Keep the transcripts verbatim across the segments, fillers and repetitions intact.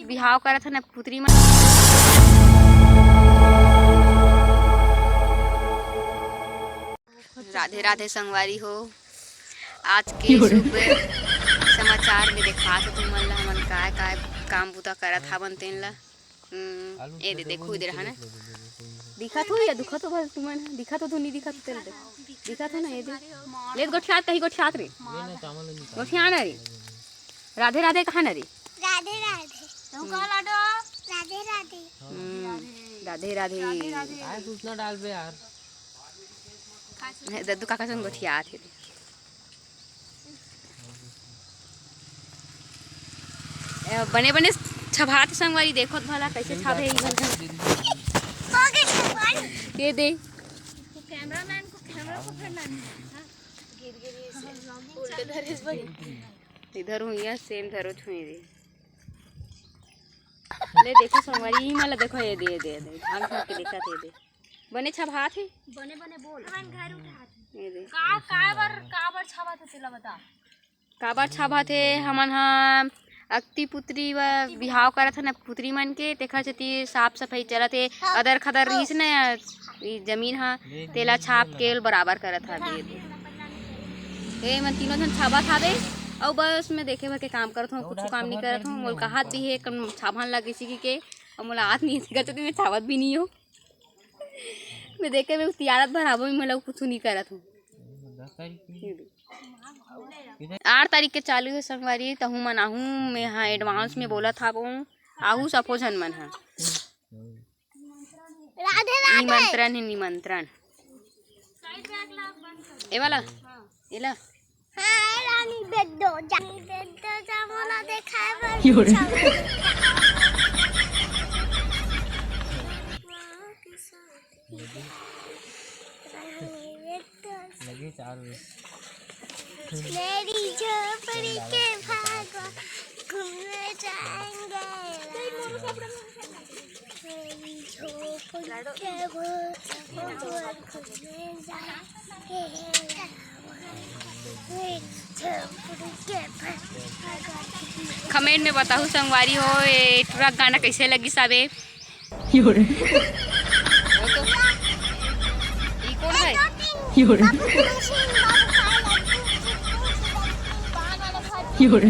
बिहाव करत हन पुतरी मन। राधे राधे संगवारी हो। आज के शुभ समाचार में देखात हो तुमन ला हमन काय काय काम बुता करत हावन तेन ला। हम्म, ए दे, देखो इधर है ना। दिखत हो या दुखत हो भल तुमन? दिखत हो, धुनी दिखत हो तेल दे। दिखत हो ना, ये दे। ले गोठियात कहीं गोठियात रे। गोठिया ना रे। राधे राधे कहा ना रे? राधे राधे। तुम कह लाडो? राधे राधे। हम्म, राधे राधे। राधे राधे। आए सूचना डाल बे यार। हे, दद्दू काका संग गोठियात हे। ए, बने बने छभात संगवारी, देखो त भला कैसे छाभे ई भला। ये दे। कैमरामैन को कैमरा पकड़ना नहीं है। गिर गिर इसे उल्टे धरे से बड़ी। इधर हुई है, सेम धरो छुई दे। ले देखो संगवारी, ई मला देखो, ये दे, ये दे, ये दे। धान खा के देखा थे, ये दे। बने छभात हे। बने बने बोल। अपन घर उठात हे। ये दे। का, का बर, का बर छभात हे, तेला बता। काबर छाभत हे, हमन ह अक्ति पुतरी बर बिहाव करत हन, पुतरी मन के, तेखर सेती साफ सफाई चलत हे। अदर खदर रहिस न, ई जमीन ह, तेला छाप के बराबर करत हवे। ए मन तीनों झन छाभत हावे, अउ बस मैं देखे भर के काम करत हूँ, कुछ काम नहीं करत हूँ। मोल कहात भी हे, कम छाभन लगे सीखी के, अउ मोला आत नहीं हे, मैं छाभत भी नहीं हूँ। मैं देखे, मैं उतियारत भर हावो, मैं लोग कुछ नहीं करत हूँ। आठ तारीख के चालू हे संगवारी, तहू मन आहू, मैं हा एडवांस में बोलत हावो, आहू सफो झन मन हा। राधे राधे। निमंत्रण हे, निमंत्रण। ए वाला, एला। हाँ, ए रानी बेद्दो जा। बेद्दो जा, मोला देखाए बर यो रे। लगे चार बजे। मेरी झोपड़ी के भागो, घूमने जाएंगे। मेरी झोपड़ी के भागो, घूमने जाएंगे। मेरी झोपड़ी के भागो। कमेंट में बताहू संगवारी हो, ये टुरा गाना कैसे लगिस हावे? यो रे। वो तो, ई कौन है? यो रे। यो रे।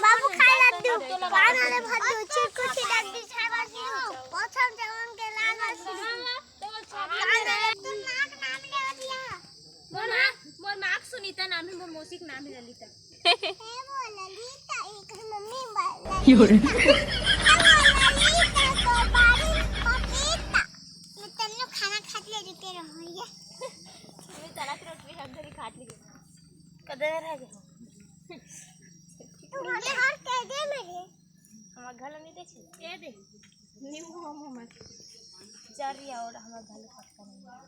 बाबू खाए लड्डू, पान वाले भड्डू, चिरकुट लड्डू। मोर नाक, मोर नाक सुनीता नाम हे, मोर मौसी के नाम हे ललिता। ए वो ललिता, एक मम्मी बोल ललिता। यो रे। ए वो ललिता, तो बारी पपीता। मैं तन्नो खाना खात ले रुके रहूं ये। मैं तला के रोटी हम धरी खात ले। कदे रह गए? तू हमें और कह दे मेरे। हमार घर नहीं देखे? ए दे। न्यू होम हमार। चल रही है और हमार घर पक्का नहीं है।